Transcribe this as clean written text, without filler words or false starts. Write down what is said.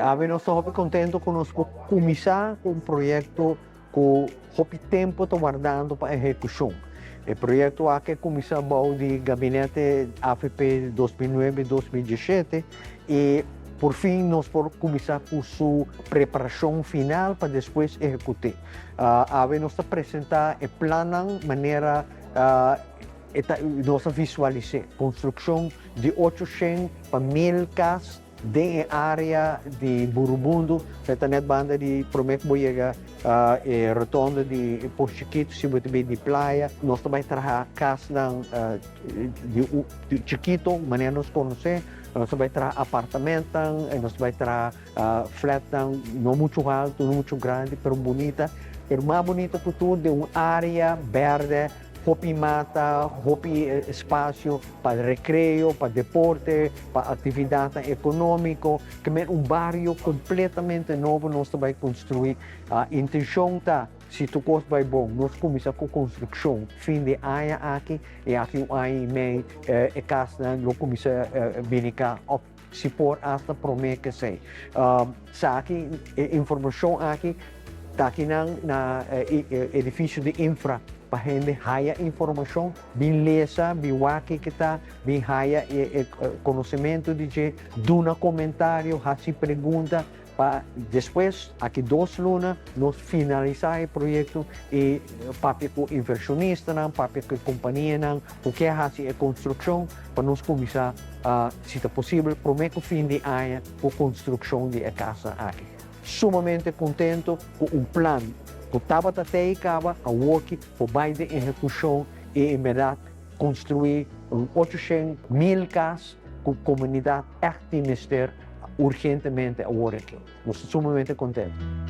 Awe nos ta hopi contento cu nos por cuminsa cu un proyecto cu hopi tempo ta wardando pa ehecucion. E proyecto aki a cuminsa bou di Gabinete avp 2009, 2017 y por fin nos por cuminsa cu su preparacion final pa despues ehecute. Awe nos ta presenta e plannan manera nos a visualise construccion di 800 pa 1000 cas den e area di Burubundu, ta net banda di prome cu bo yega e rotonde di Pos Chiquito, si bo ta bin di playa. Nos ta bay traha casnan di chiquito, manera nos conoce. Nos ta bay traha apartamentan, nos ta bay traha flatnan no mucho halto, no mucho grandi, pero bunita. Pero mas bunita cu tur den un area berde, hopi mata, hopi espacio pa recreo, pa deporte, pa actividadnan economico. Ke un bario completamente nobo nos ta bay construi. Intencion ta, si tur cos bay bon, nos cuminsa cu construccion fin di aña aki y aki un aña y mei e casnan lo cuminsa bini cla of si por hasta prome cu esey. Esaki, e informacion aki, ta akinan na edificio di Infra pa hende haya informacion, bin lesa, bin wak kico ta, bin haya e conocemento di dje, duna comentario, haci pregunta, pa despues, aki 2 luna, nos finalisa e proyecto y papia cu inversionistanan, papia cu companianan, cu kier haci e construccion, pa nos cuminsa, si ta posibel, prome cu fin di aña, e construccion di e cas aki. Sumamente contento cu un plan cu tabata t'ey caba, awor por bay den ehecucion y en berdad construi un 800 mil cas cu comunidad echt mester urgentemente awor aki. Nos ta sumamente contento.